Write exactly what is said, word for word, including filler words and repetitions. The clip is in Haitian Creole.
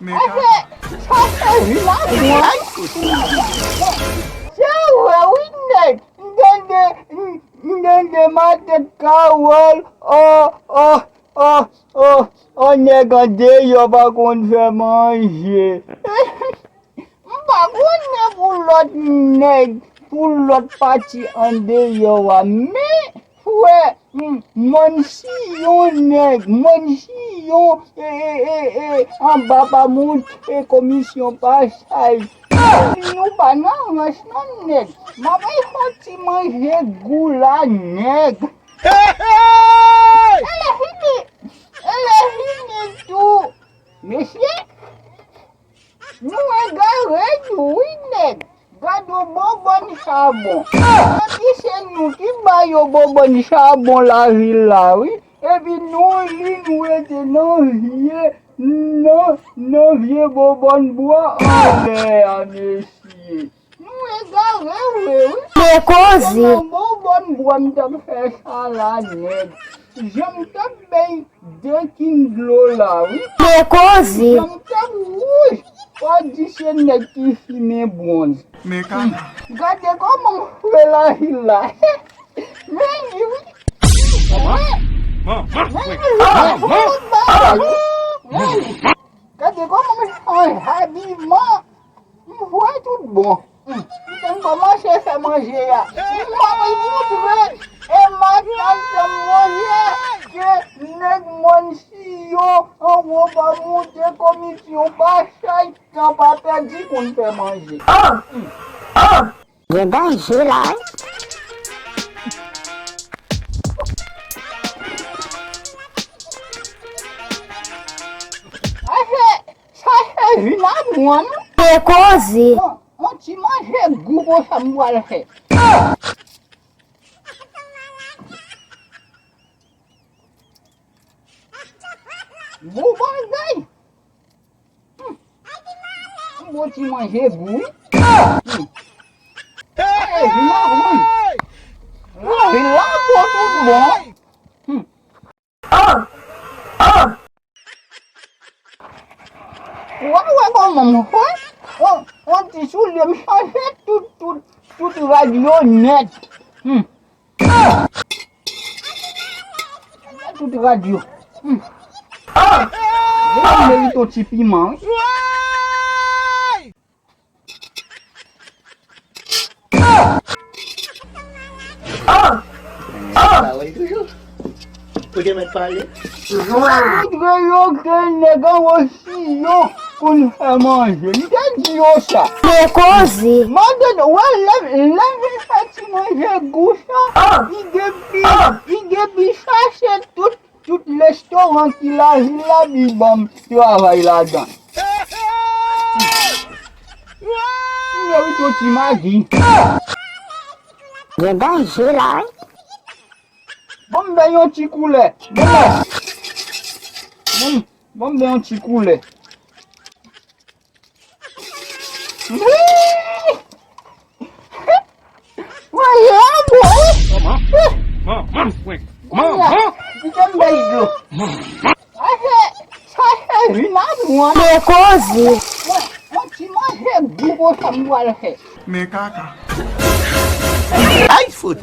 Men sa fè vin a mwen. Se vre wi nèg. M tande, m tande matant Kawòl, o, o, o, o, o, nèg andeyò pa konn fè manje. M pa konnen pou lòt nèg, pou lòt pati andeyò a, men frè, m, mòn Siyon nèg, mòn Siyon, e, e, e, e, anba pa moute, komisyon pa chay. Nou pa nan rans non nèg. M ap fè ti manje gou la nèg. E lè fini, e lè fini tou. Mesye, nou egare tou wi nèg. Gade yon bonbòn chabon. Epi se nou ki ba yo bonbòn chabon lavil la wi. Epi nou li nou rete nan vye, nan, nan vye bonbòn bwa anlè a mesye. Nou egare vre wi. Se nan bonbòn bwa m t ap fè sa la nèg. Jan m t ap bay de kin dlo la wi. Jan m t ap wouj. Ou di se nèg ki fimen bwonz. Men kaka. Gade kòman m fre lavil la. Men li wi. Men li wi. Men li wi. Gade kòman m chanje abiman. M vwe tout bon. M te kòmanse fè manje a. M ap moutre e matant mwen ke nèg mòn Siyon anwo pa moute komisyon pa chay tan pa pèdi konn fè manje. Gen danje la wi. Ase, sa se vin a mwen. Se koze. Yon, yon ti manje gou konsa m pral fè. Bon bagay. Hmm. Yon bon ti manje gou wi. Hmm. Hey, vin la, vin. Vin la, bon, tout bon. Hmm. Ou pa wè kòman m fè? On, on ti soulye m chanje tout, tout, tout rad yo nèt. Hmm. Tout rad yo. Hmm. Vin merite on ti piman wi. Pale toujou. Ou te mèt pale. Moutre yo ke nèg anwo Siyon konn fè manje. M te di yo sa. Se koze. Mande, wè, lè, lè vin fè ti manje gou sa, li gen pi, li gen pi chache tout Tout restoran ki lavil la, li ban m travay ladan. M merite yon ti magi. Gen danje la wi. Ban m bay yon ti koulè. Ban m, ban m, ban m bay yon ti koulè. Wi! Mwen la, bro! Manman! Manman, mwen! Manman! Kite m bay dlo. Sa se, sa se vin a mwen. Se koze. Mwen, mwen ti manje gou konsa m pral fè. Men kaka. Ay, fout!